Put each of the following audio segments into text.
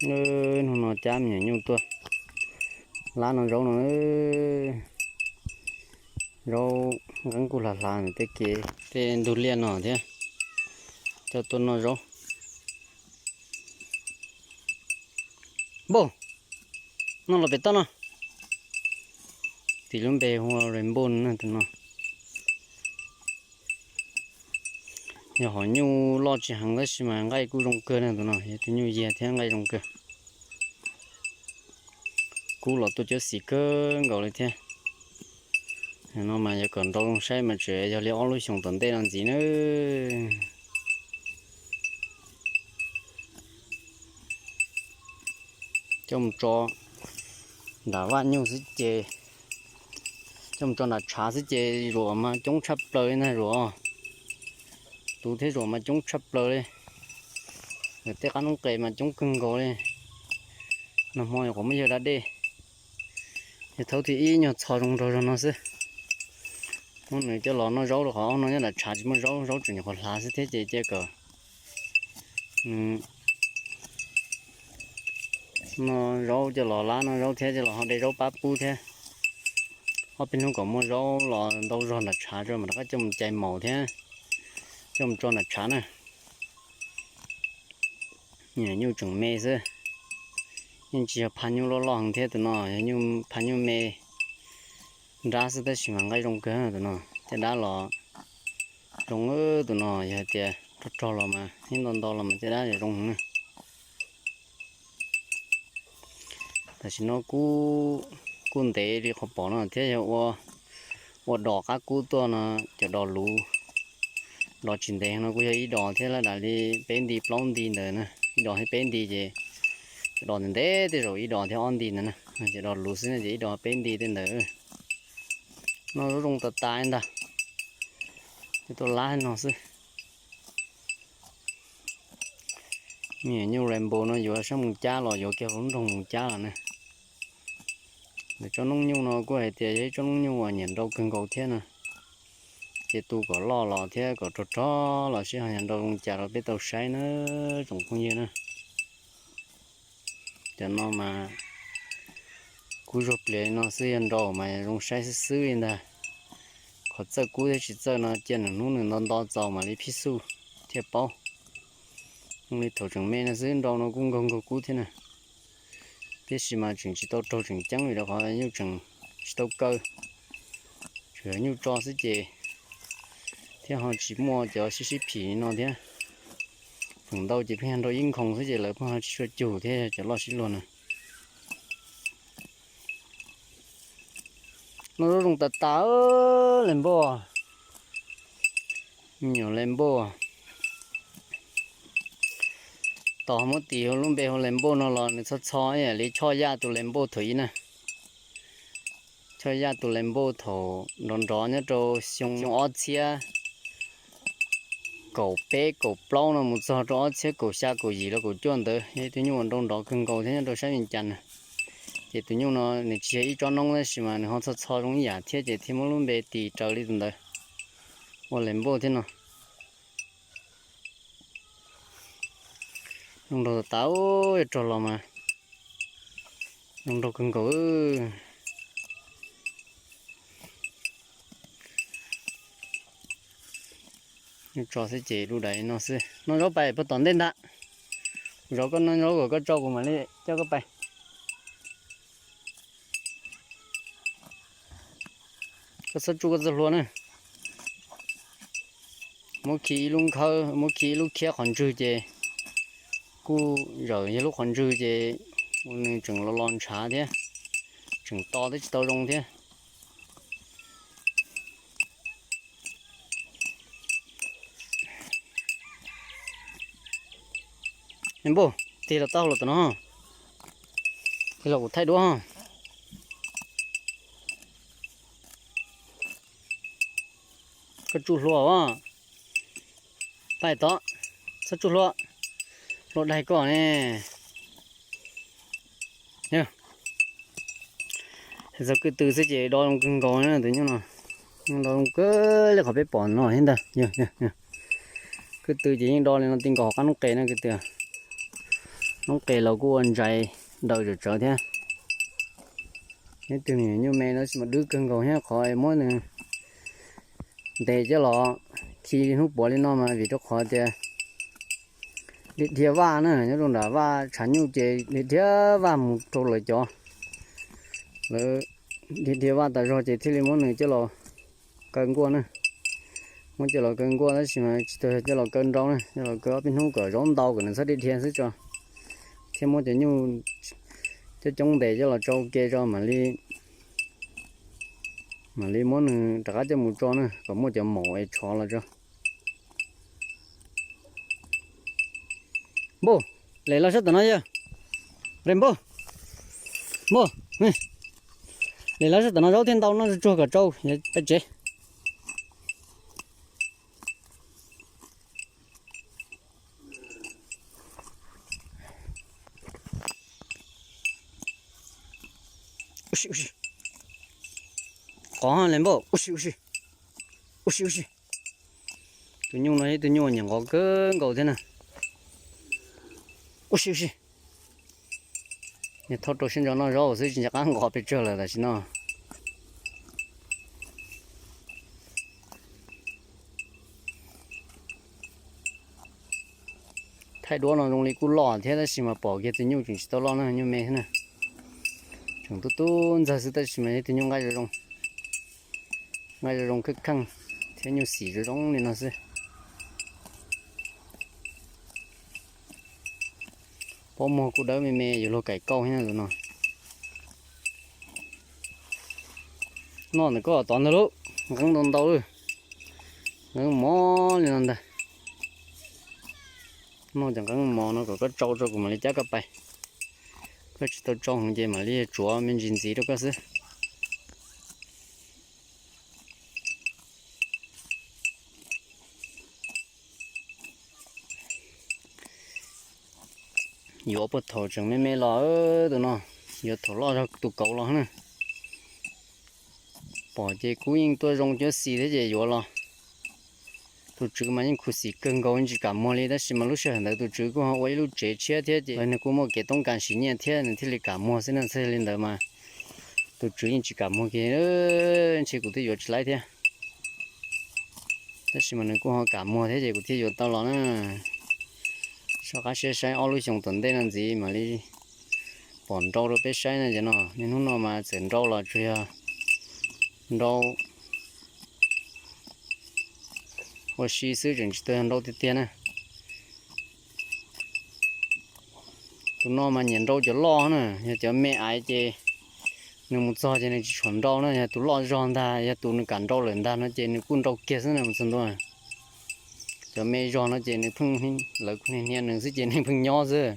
Hnub no cab me nyuam nyuj tuaj lab no zaub no. Zaub nqeeb kuj hlav hlav ntawm tej kev tej ntug liaj no thiab. Coj tuaj noj zaub. Npauj, noj los pem toj no. Tis lub npe hu ua Rainbow na tus no. Yog hom nyuj loj tsis heev tab sis mas nqaij kuj zoo kawg na tus no, yog tus nyuj yiag thiab nqaij zoo kawg. Kub los tuaj cuab xim kawg nkaus li thiab. No mas yog kom nrau zoo saib mas tseem yog li ob lub xyoos tom ntej no ntxiv na. Coj mus tso nram vaj nyuj xwb ces, coj mus tso nram tshav xwb ces zuam mas coob tshaj plaws li ntag zuam. Tus thiab zuam mas coob tshaj plaws li. Tej qab noob qes mas coob kawg nkaus li. Nag hmo nyuam qhuav muab yawg da dej, yog thaum thib ib nyuag txho zoo nraug zog no xwb. Muab nws coj los noj zaub rau qhov ob no nyob nram tshav tsis muaj zaub, zaub tseem nyuam qhuav hlav xwb thiab ces cia kom noj zaub coj los lab noj zaub thiab coj los ho de zaub pab pub thiab. Ob peb hnub kom muaj zaub los ntau zog nram tshav tso mas rov qab coj mus cais maum thiab coj mus tso nram tshav na. Nyuj tseem me xwb, yeej tsis yog pha nyuj loj loj heev thiab tus no, yog nyuj pha nyuj me nrab xwb tab sis mas nqaij zoo kawg tus no. Caj dab los zoo, tus no yog hais tias rog rog los mas ib nto nto los mas caj dab zoo na. Tam sim no kuj ntev li qhov pom no thiab yog ua dos qab kub tuaj no, cov dos luv, dos tsis ntev no kuj yog ib dos thiab lawm, dam li peb nti plaub nti ntawd na, ib dos thiab peb nti ces cov dos ntev ntev tej zaum ib dos thiab ob nti ntawd na, cov dos luv xwb ces ib dos peb nti tej ntawd. Noj zaub zoo tas tas ntag, ces tuaj lab no xwb. Me nyuj Rainbow no yuav sab mus cab los yuav kiag hauv lub nroog mus cab los na. Lawv tsob noob nyuj no kuj hais tias yog ib tsob noob nyuj uas nyiam nrau kawg nkaus thiab na. Ces tu kom loj los thiab kom rog rog los seb ho yog nrau zoo cas rau peb tau saib na tsoom phooj ywg na. Cov no mas kub zuag plias li no xwb yog nrau mas zoo saib xwb xwb li ntag. Qhov txawj kub thiab tsis txawj no cia nws hnub nws nto nto txaus mam li phij xuj thiaj paub. Zoo li thaum tseem me no xwb nrau no kuj nkaug nkaug kub thiab na. Tiam sis mas tseem tsis tau raug tseem ceeb vim rau qhov nyuj tseem tsis tau kaw, tseem yog nyuj tso xwb ces thiab ho tsis muaj cov sib sib phim li no thiab. Feem ntau ces pheej yog nrau ib nkhoos xwb ces lawv pheej ho tsis tshua cug thiab cov loj sib luag na. Noj zaub zoo tas tas, Rainbow, me nyuam Rainbow. Tos muab tis lub npe hu Rainbow no los nws txho txho ib yam li Choj Yaj tus Rainbow thaum ub na. Choj Yaj tus Rainbow thaum nrov nrov nyob rau xyoo ob txhiab kaum peb kaum plaub no mus txog rau ob txhiab kaum xya kaum yim los kaum cuaj ntawd yog ib tug nyuj uas nrau nrov kawg nkaus thiab nyob rau sab Vias Cas na. Ces tus nyuj no nws tsis yog ib tsob noob tab sis mas nws ho txho txho zoo ib yam thiab ces thiaj muab lub npe tis raws li tus ntawd ua Rainbow thiab no. Zoo nraug tas tas, yog rog los mas zoo nraug kawg nkaus. Tso xwb ces lub dais no xwb. Noj zaub pais puag tom ntej ntag. Kuv zov koj noj zaub kom koj tso kuv mam li coj koj pais. Koj txhob tsuj koj txoj hlua na. Muab khi ib lub nkhawb, muab khi ib lub khiab qhov ntswg ces kuj zawm yog lub qhov ntswg ces ua nws tseem los los ntshav thiab, tseem to twb tsis tau zoo thiab. Npauj, tig los tau los tom no, tig los kuv thaij duab. Koj tsuj hlua, pais tod, txhob tsuj hlua, hlua daig koj ne. Txog kwj tw xwb ces do zoo kawg nkaus na tus nyuj no, do zoo kawg li qhov peb pom no thiab ntag. Kwj tw ces yeej do li no ti nkaus hauv qab noob qes na kwj tw. Noob qes los kuj ua ntsais daws tsawv tsawv thiab. Neb tus me nyuam nyuj me no tab sis mas dwb kawg nkaus thiab, qhov muab nws ntes coj los khi hnub puav li no mas vim rau qhov tias dhia dhia vaj na, nyob rau nram vaj tshav nyuj ces dhia dhia vaj mus rau lawv cov, lawv dhia dhia vaj tas zog ces thiaj li muab nws coj los kaw nkuaj na. Muab coj los kaw nkuaj tab sis mas tsis tau yog coj los kaw nrau na, coj los kaw ob peb hnub kom zaub ntau kom nws txhob dhia dhia xwb tso, thiab muab cov nyuj coob coob ntes coj los tso ua ke tso mam li, mam li muab nws rov qab coj mus tso na kom muaj cov maum es tshov los tso. Npauj, lem los sab tom no yog. Re npauj, npauj, lem los sab tom no zaub thiaj ntau no tsuag kom tsau peb tsev. Ua si ua si, qov le npauj, ua si ua si, ua si ua si. Tus nyuj no yog ib tug nyuj nyiam nqov kawg nkaus thiab na. Ua si ua si. Niag thauj rau siab ntso noj zaub xwb tsis nco qab nqov pes tsawg lawm tam sim no. Thaij duab no zoo li kuj loj thiab tab sis mas pom kiag tus nyuj tseem tsis tau loj na, nyuj me thiab na. Tseem tub tub ntxawg xwb tab sis mas yog tus nyuj nqaij zoo zoo, nqaij zoo zoo kheej kheej thiab nyuj xim zoo zoo li no xwb. Pob muag kuj dawb me me yuav luag kaim kauj thiab tus no. Noj ntawm koj tod ntag lauj, nqeeb ntau ntau lawm, nqeeb mos li no ntag. Noj cov nqeeb mos no kom koj tsau tso kuv mam li cab koj pais. Koj tsis tau tsau heev ces mam li tsuav me ntsis ntxiv rau koj xwb. Yuav puag thaum tseem me me los tus no, yuav thaum loj zog tus kauv los na. Pom ces kuj yeej tuaj zoo cuab xis thiab ces yuav los. Tus tswv mas yeej khuv xim kawg nkaus yeej tsis kam muag li tab sis mas lub sij hawm ntawd tus tswv kuj ho ua ib lub tsev tshiab thiab ces nws kuj muaj kev toob kas siv nyiaj thiab nws thiaj li kam muag xwb na, txhaj li ntawd mas tus tswv yeej tsis kam muag kiag, ntshe kuv twb yuav tsis laib thiab. Tab sis mas nws kuj ho kam muag thiab ces kuv thiaj yuav tau los na. Soj qab siab saib ob lub xyoo tom ntej no ntxiv mam li pom nrau rau peb saib no ces no, niaj hnub no mas txawm nrau los tsuas yog nrau ua si xwb tseem tsis tau yog nrau tiag tiag na. Tus no mas nyiam nrau cov loj na, yog cov me aiv ces nws mus txog ces nws tsis tshua nrau na, yog tus loj zog ntag, yog tus nws kam nrau lawm ntag no ces nws kuj nrau kiag xwb na mus txog ntua. Cov me zog no ces nws pheej, lawv kuj hnia hnia nws xwb ces nws pheej nyob xwb.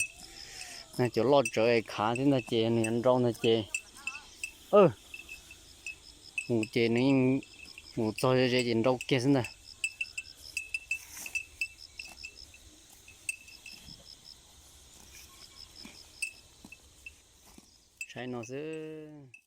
Cov loj tsawv es khav thiab ntag ces nws yuav nrau ntag ces, mus ces nws yeej mus txog ze ze ces nrau kiag xwb ntag. Saib no xwb.